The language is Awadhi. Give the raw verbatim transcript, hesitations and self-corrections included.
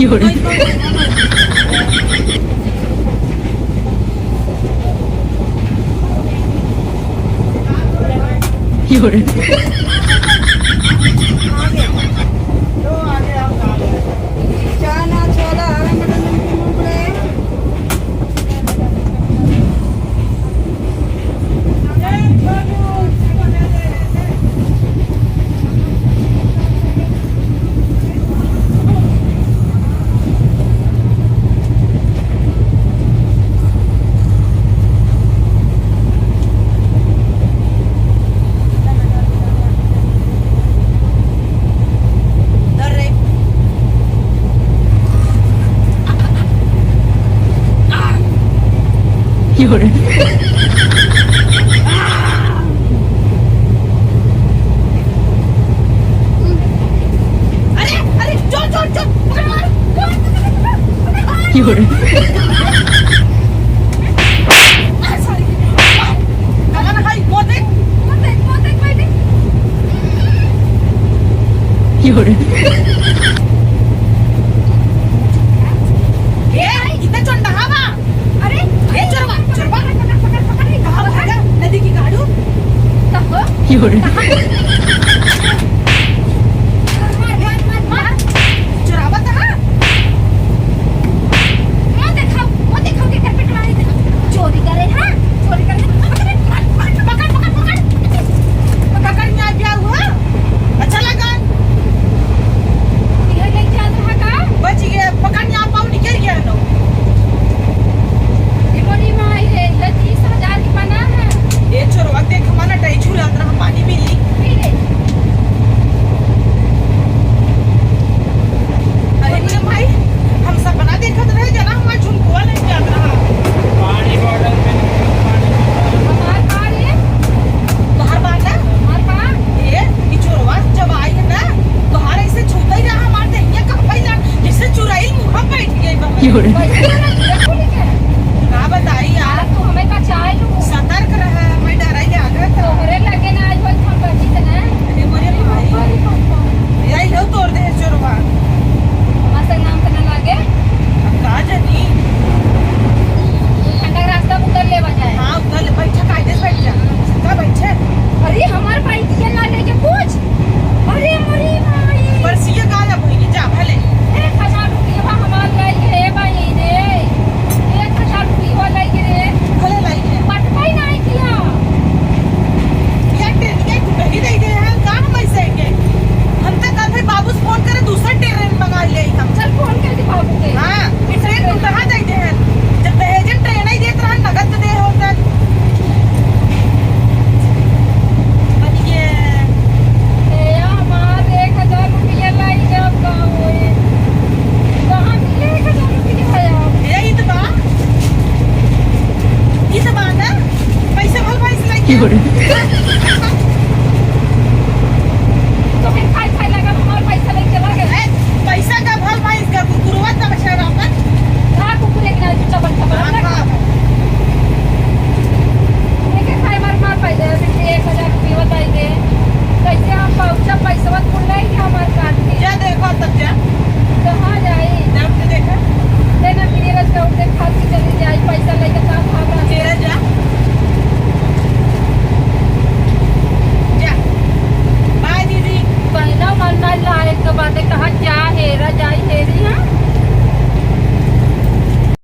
有人。有人。अरे, अरे, चोर, चोर, चोर, पकड़, पकड़, पकड़, पकड़, पकड़। अरे, sorry। कहाँ ना खाई, मौत देख। मौत देख, मौत देख, मौत देख। ए, कितना चोंडहा बा। अरे, ए, चोरवा, चोरवा। पकड़, पकड़, पकड़, पकड़, पकड़, कहाँ भागा? नदी की गाड़ू? कहाँ? की हो रही? कहाँ? मार, मार, मार, मार। चोरावा कहाँ? मत देखाओ, मत देखाओ के करपेट मारी देखाओ। चोरी करे, हाँ? चोरी करे। पकड़, पकड़, पकड़, पकड़, पकड़। पकड़, यहाँ क्या हुआ? अच्छा लगा। इहे लेके जात रहा का? बच गए, पकड़ यहाँ पाँव निकल गया लो। ए मोरी माई रे, ये तीस हजार की पना है। ए चोरवा, देख हमारा डाई झुलात रहा, पानी मिली। पी ले। अरे मेरे भाई, हम सपना देखत रहे, जना हमार झुमकुआ लेके जात रहा। पानी bottle में पानी। हमार का रे? तोहार बा ना? हमार बा? ए, ई चोरवा जब आई है ना, तोहार ऐसे छूते ही रहा, हमार देहिया कांपे लाग, जैसे चुड़ैल मुँह बैठ गई बा। की हो रही? बैठ गई ना, देखो नहीं क्या? का बताई यार? तू हमें बचाए लू। सतर्क रहा, हमें डराई लागत। तोहरे लगे ना आज होई, हम बची त ना। अरे मोरे भाई। अरे बाप रे। यही लो तोड़ दे चोरवा। हमार संग नाम त ना लागे। अब का जानी? ठंडा रास्ता उतर लेवा जाए। हाँ, उतर ले, बैठा, कायदे से बैठ जा। सीधा बैठे। अरे, हमार बाइक ये ना लेके पूछ। अरे, मोरी माई। बरसिया गायब होई, जा भले। एक हजार रुपया हमार लाई रे भाई रे। एक हजार रुपया लाई रे। भले लाई रे। पटवाई नहीं किया। ये ट्रेन के टूटही दे दे हैं, का हम ऐसे के? हम तो कल फिर बाबू से फोन करे, दूसरा ट्रेन मंगा ले हम। चल फोन कर दे बाबू के। हाँ, ट्रेन टूटहा दे दे हैं। जब दहेज में ट्रेन ही देत रहा, नगद दे होता। बनिए। ए, हमार एक हजार रुपया लाई, जब का होए? कहाँ मिले एक हजार रुपया है यार? ए, ई त बा। ई त बा ना। पैसा भल भाई से लेके। की हो रही?